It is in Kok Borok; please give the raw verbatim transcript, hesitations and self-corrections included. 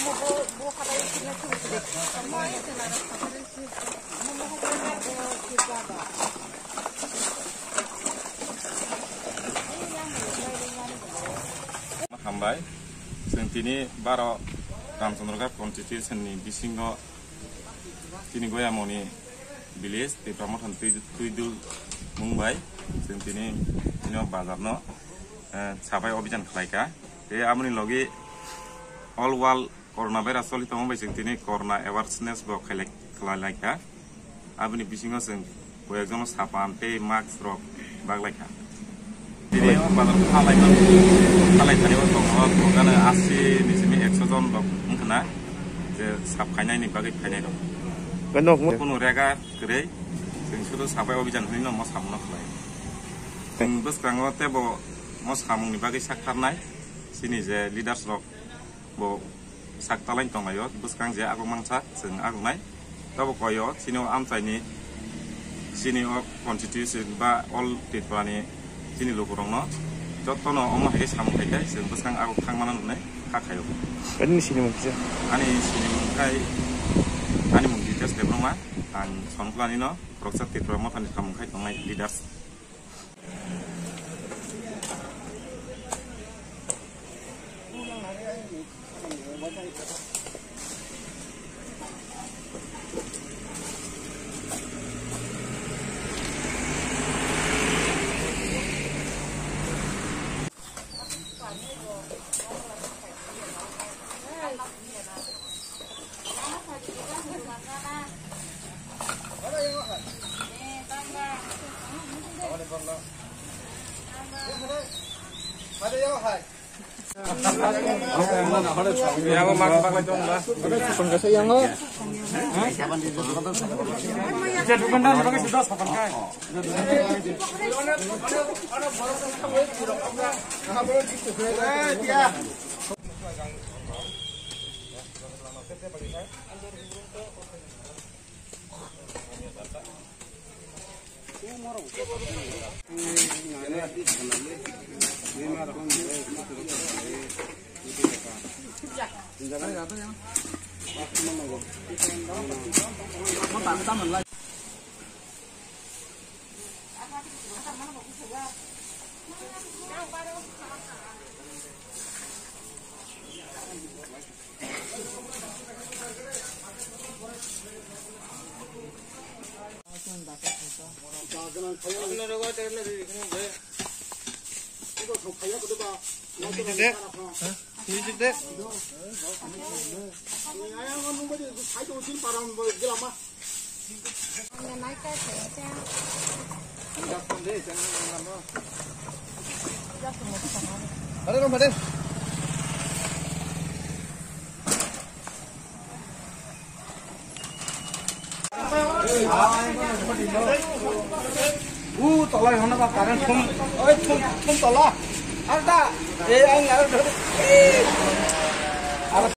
Hambai, chwng tini baro Ramchandra Ghat constitution ni bisingo chini Goyamoni village Tipra Motha ni twi, Twidul mung bai chwng tini, tini o bazar no, eh, sapai obijan khlai kha. Tei aboni logi all world Corona virus choli tongma bai chwng tini corona awareness bo khailai, khlai lai kha. Aboni bisingo chwng koyekjono sapan tei mask rok bag lai kha. Tini o bazar khalai man, khalai thani o tongo, tongkha no asi ni simi ekso jon rok wngkha na je sap khainai ni bagwi phainai rok. Kunu rega kwrwi, chwng sudu sapai obijan hinwi no mo samung no khlai. Chwng bwskango teibo mo samung ni bagwi sak tharnai chini je leaders rok bo sak talaini tonglaio, bwskang je aguk mangsa chwng aguknai. Tabuk koyo chini o amchaini, chini o constituency ba all Tripura ni chini lukurokno jotono omo hai khe samung khai khe chwng bwskang aguk thangmano nwnai kha khaio. Ani sini mung kisa? Ani sini mung khai, ani mung Ditesh Debbarma, ang Sonkolani no, Khoroksa Tripura Mothani samung khai tongnai leaders. U tola hono ba current thum, oi thum, thum tola. Arda, e ang ar.